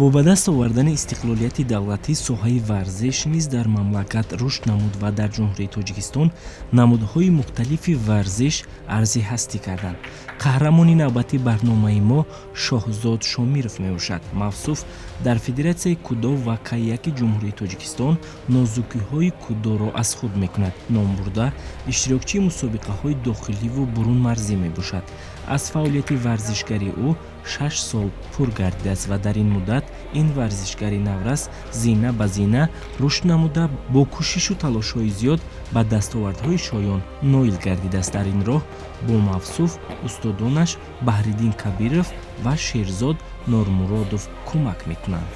Бо ба даст овардани истиқлолияти давлатӣ соҳаи варзиш низ дар мамлакат рушд намуд ва дар Ҷумҳурии Тоҷикистон намудҳои мухталифи варзиш арзи ҳастӣ карданд. Қаҳрамони навбати барномаи мо Шоҳзод Шомиров мебошад. Мавсуф дар Федератсияи кудо ва каяки Ҷумҳурии Тоҷикистон нозукиҳои кудоро аз худ мекунад. Номбурда иштирокчии мусобиқаҳои дохиливу бурунмарзӣ мебошад. Аз фаъолияти варзишгари ӯ 6 сол пур гардидааст ва дар ин муддат ин варзишгари наврас зина ба зина рушд намуда бо кӯшишу талошҳои зиёд ба дастовардҳои шоён ноил гардидааст. Дар ин роҳ бо мавсуф устодонаш Баҳриддин Кабиров ва Шерзод Нормуродов кӯмак мекунанд.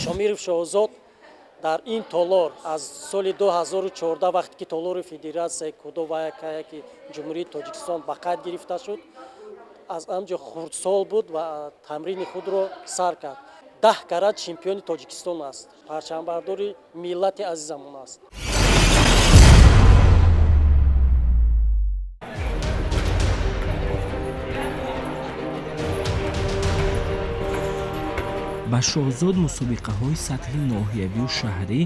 Шомиров Шоҳзод дар ин толор аз соли 2014 вақте ки толори Федератсияи кудо ва каяки Ҷумҳурии Тоҷикистон ба қайд гирифта шуд, аз он ҷо хурдсол буд ва тамрини худро сар кард. 10 карат чемпиони Тоҷикистон аст, парчамбардори миллати азизамон аст. Ба Шоҳзод мусобиқаҳои сатҳи ноҳиявию шаҳрӣ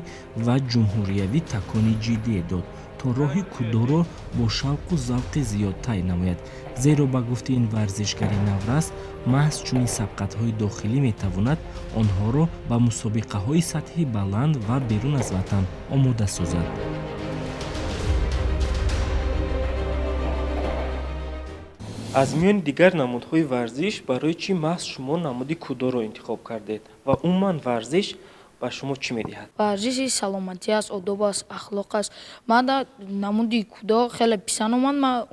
ва ҷумҳуриявӣ такони ҷиддие дод, то роҳи кудоро бо шавқу завқи зиёд тай намояд. Зеро ба гуфти ин варзишгари наврас, маҳз чунин сабқатҳои дохилӣ метавонад онҳоро ба мусобиқаҳои сатҳи баланд ва берун аз ватан омода созад. Аз миёни дигар намудҳои варзиш барои чӣ маҳз шумо намуди кудоро интихоб кардед ва умуман варзиш ба шумо чӣ медиҳад? Варзиши саломатӣ аст, одоб аст, ахлоқ аст. Ман намуди кудо хеле писанд омад. Ман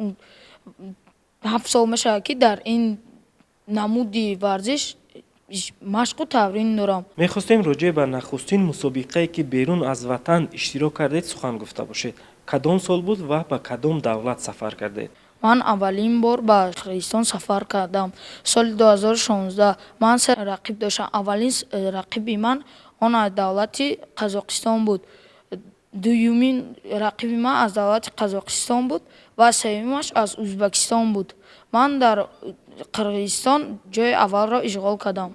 7 сол мешавад, ки дар ин намуди варзиш машқу тамрин дорам. Мехостем роҷеъ ба нахустин мусобиқае, ки берун аз ватан иштирок кардед, сухан гуфта бошед. Кадом сол буд ва ба кадом давлат сафар кардед? Ман аввалин бор ба Қирғизистон сафар кардам соли 2016. Ман се рақиб доштам. Аввалин рақиби ман он аз давлати Қазоқистон буд, дуюмин рақиби ман аз давлати Қазоқистон буд ва сеюмаш аз Ӯзбекистон буд. Ман дар Қирғизистон ҷои аввалро ишғол кардам.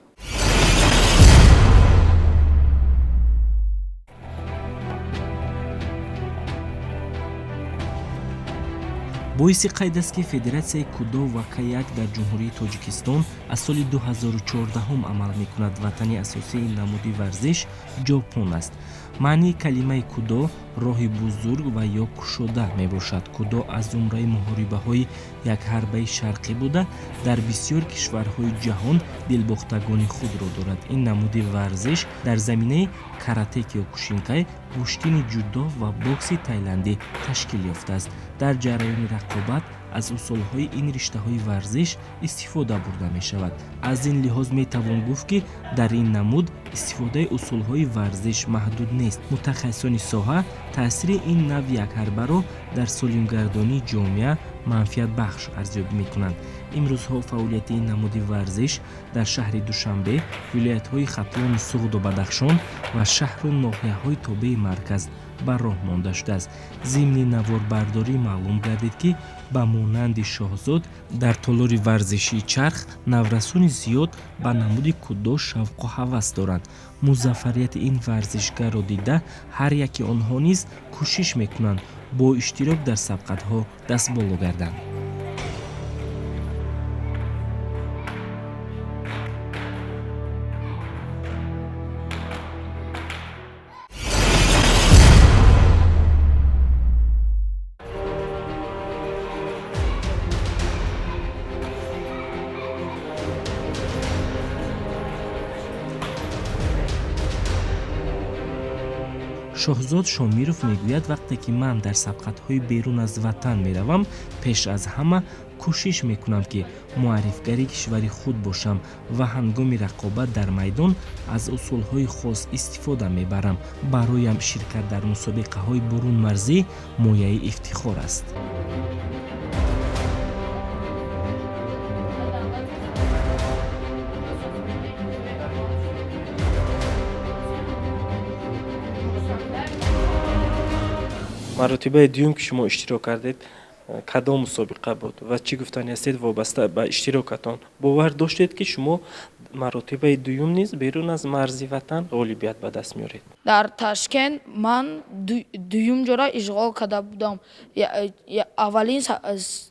Боиси қайд аст, ки Федератсияи кудо ва каяк дар Ҷумҳурии Тоҷикистон аз соли 2014 амал мекунад. Ватани асосии ин намуди варзиш Ҷопон аст. Маънии калимаи кудо роҳи бузург ва ё кушода мебошад. Кудо аз зумраи муҳорибаҳои якҳарбаи шарқӣ буда, дар бисёр кишварҳои ҷаҳон дилбохтагони худро дорад. Ин намуди варзиш дар заминаи карате киокушинкай, гӯштини ҷудо ва бокси тайландӣ ташкил ёфтааст. Дар ҷараёни рақобат аз усулҳои ин риштаҳои варзиш истифода бурда мешавад. Аз ин лиҳоз метавон гуфт, ки дар ин намуд истифодаи усулҳои варзиш маҳдуд нест. Мутахассисони соҳа таъсири ин навъ якҳарбаро дар солимгардонии ҷомеа манфиатбахш арзёбӣ мекунанд. Имрӯзҳо фаъолияти ин намуди варзиш дар шаҳри Душанбе, вилоятҳои Хатлону Суғду Бадахшон ва шаҳру ноҳияҳои тобеи марказ ба роҳ монда шудааст. Зимни наворбардорӣ маълум гардид, ки ба монанди Шоҳзод дар толори варзишии Чарх наврасони зиёд ба намуди кудо шавқу ҳавас доранд. Музаффарияти ин варзишгарро дида, ҳар яки онҳо низ кӯшиш мекунанд бо иштирок дар сабқатҳо дастболо гарданд. Шоҳзод Шомиров мегӯяд, вақте ки ман дар сабқатҳои берун аз ватан меравам, пеш аз ҳама кӯшиш мекунам, ки муаррифгари кишвари худ бошам ва ҳангоми рақобат дар майдон аз усулҳои хос истифода мебарам. Бароям ширкат дар мусобиқаҳои бурунмарзӣ мояи ифтихор аст. Маротибаи дуюм ки шумо иштирок кардед, кадом мусобиқа буд ва чӣ гуфтанӣ ҳастед вобаста ба иштирокатон? Бовар доштед, ки шумо маротибаи дуюм низ берун аз марзи ватан ғолибият ба даст меоред? Дар Ташкент ман дуюм ҷоро ишғол карда будам. Аввалин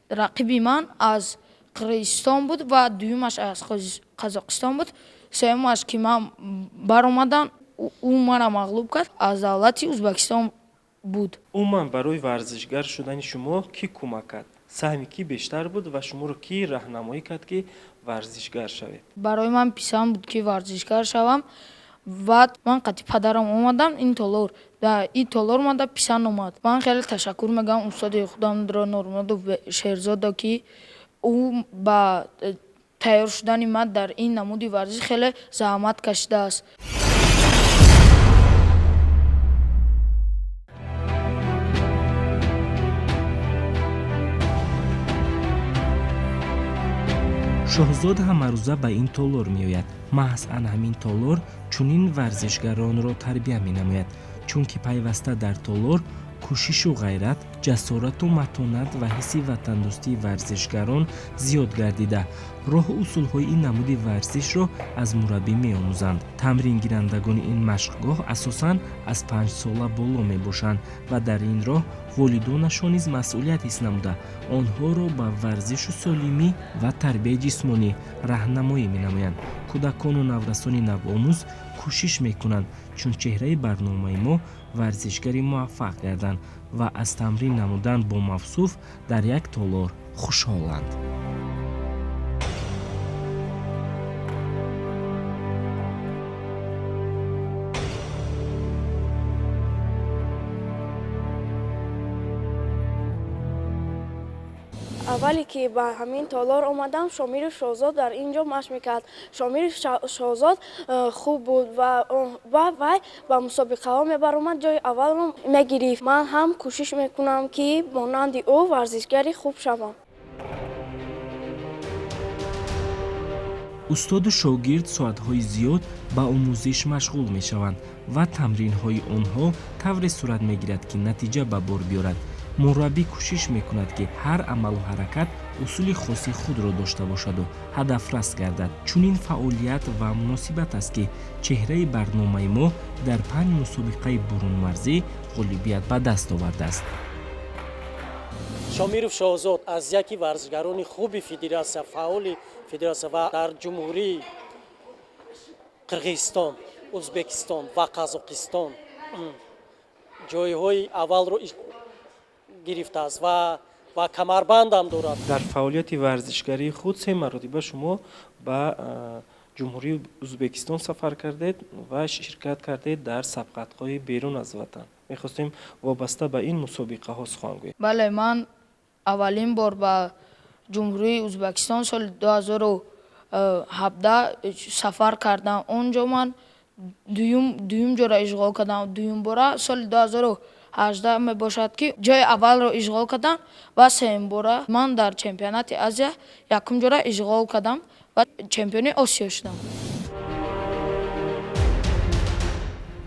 рақиби ман аз Қирғизистон буд ва дуюмаш аз Қазоқистон буд. Сеюмаш, ки ман баромадам, ӯ маро мағлуб кард, аз давлати Ӯзбекистон буд. Умуман, барои варзишгар шудани шумо кӣ кӯмак кард? Саҳми кӣ бештар буд ва шуморо кӣ раҳнамоӣ кард, ки варзишгар шавед? Барои ман писанд буд, ки варзишгар шавам. Баъд ман қатъи падарам омадам ин толор. Ин толор мада писанд омад. Ман хеле ташаккур мегӯям устоди худамро, Нурмуродов Шерзодо, ки ӯ ба тайёр шудани ман дар ин намуди варзиш хеле заҳмат кашидааст. Шоҳзод ҳамарӯза ба ин толор меояд. Маҳз ан ҳамин толор чунин варзишгаронро тарбия менамояд, чунки пайваста дар толор кӯшишу ғайрат, ҷасорату матонат ва ҳисси ватандӯстии варзишгарон зиёд гардида, роҳу усулҳои ин намуди варзишро аз мураббӣ меомӯзанд. Тамрингирандагони ин машқгоҳ асосан аз 5 сола боло мебошанд ва дар ин роҳ волидонашон низ масъулият ҳис намуда, онҳоро ба варзишу солимӣ ва тарбияи ҷисмонӣ раҳнамоӣ менамоянд. Кӯдакону наврасони навомӯз кӯшиш мекунанд, чун чеҳраи барномаи мо варзишгари муваффақ гарданд ва аз тамрин намудан бо мавсуф дар як толор хушҳоланд. Аввале ки ба ҳамин толор омадам, Шомиров Шоҳзод дар ин ҷо машқ мекард. Шомиров Шоҳзод хуб буд ва вай ба мусобиқаҳо мебаромад, ҷои аввалро мегирифт. Ман ҳам кӯшиш мекунам, ки монанди ӯ варзишгари хуб шавам. Устоду шогирд соатҳои зиёд ба омӯзиш машғул мешаванд ва тамринҳои онҳо тавре сурат мегирад, ки натиҷа ба бор биёрад. Мураббӣ кӯшиш мекунад, ки ҳар амалу ҳаракат усули хоси худро дошта бошаду ҳадафрас гардад. Чунин фаъолият ва муносибат аст, ки чеҳраи барномаи мо дар панҷ мусобиқаи бурунмарзӣ ғолибият ба даст овардааст. Шомиров Шоҳзод аз яке варзишгарони хуби федератсия, фаъоли федератсия ва дар Ҷумҳурии Қирғизистон, Ӯзбекистон ва Қазоқистон ҷойҳои аввалро гирифтааст ва камарбандам дорад. Дар фаъолияти варзишгарии худ се маротиба шумо ба Ҷумҳурии Ӯзбекистон сафар кардед ва ширкат кардед дар сабқатҳои берун аз ватан. Мехостем вобаста ба ин мусобиқаҳо сухан гӯем. Бале, ман аввалин бор ба Ҷумҳурии Ӯзбекистон соли 2017 сафар кардам. Он ҷо ман дуюм ҷоро ишғол кардам. Дуюм бора соли 2018 мебошад, ки ҷои аввалро ишғол кардам, ва сеюм бора ман дар чемпионати Азия якум ҷоро ишғол кардам ва чемпиони Осиё шудам.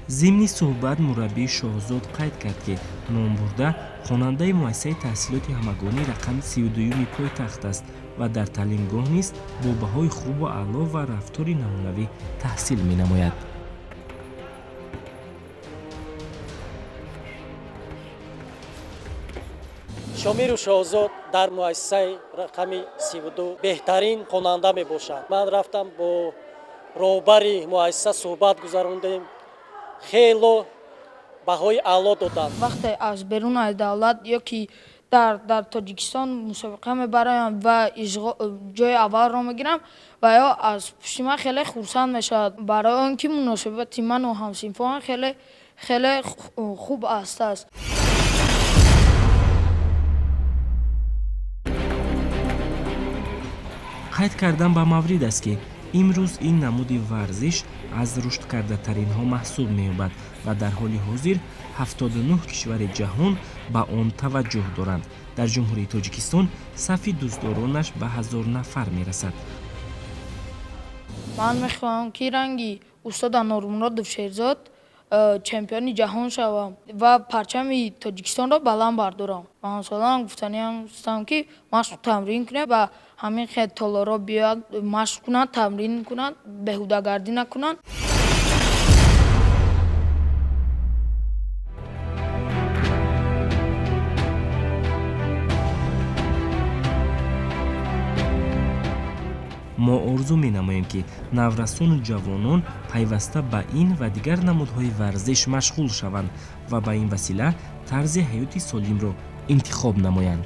Зимни суҳбат мураббии Шоҳзод қайд кард, ки номбурда хонандаи муассисаи таҳсилоти ҳамагонӣ рақами 32-юми пойтахт аст ва дар таълимгоҳ низ бо баҳои хубу аъло ва рафтори намунавӣ таҳсил менамояд. Шомиру Шоҳзод дар муассисаи рақами 32 беҳтарин хонанда мебошад. Ман рафтам, бо роҳбари муассиса суҳбат гузарондем, хело баҳои аъло доданд. Вақте аз берун аз давлат ё ки дар Тоҷикистон мусобиқа мебароям ва ҷои аввалро мегирам, ва ё аз пушти ман хеле хурсанд мешавад, барои он ки муносибати ману ҳамсинфон хеле хеле хуб астааст. Қайд кардан ба маврид аст, ки имрӯз ин намуди варзиш аз рушдкардатаринҳо маҳсуб меёбад ва дар ҳоли ҳозир 79 кишвари ҷаҳон ба он таваҷҷӯҳ доранд. Дар Ҷумҳурии Тоҷикистон сафи дӯстдоронаш ба 1000 нафар мерасад. Ман мехоҳам, ки ранги устода Нурмуродов Шерзод Чемпиони ҷаҳон шавам ва парчами Тоҷикистонро баланд бардорам. Ба ҳамсолонам гуфтаниам ҳастам, ки машқ тамрин кунед ва ҳамин хел толорҳо биёяд, машқ кунанд, тамрин кунанд, беҳудагардӣ накунанд. Мо орзу менамоем, ки наврасону ҷавонон пайваста ба ин ва дигар намудҳои варзиш машғул шаванд ва ба ин васила тарзи ҳаёти солимро интихоб намоянд.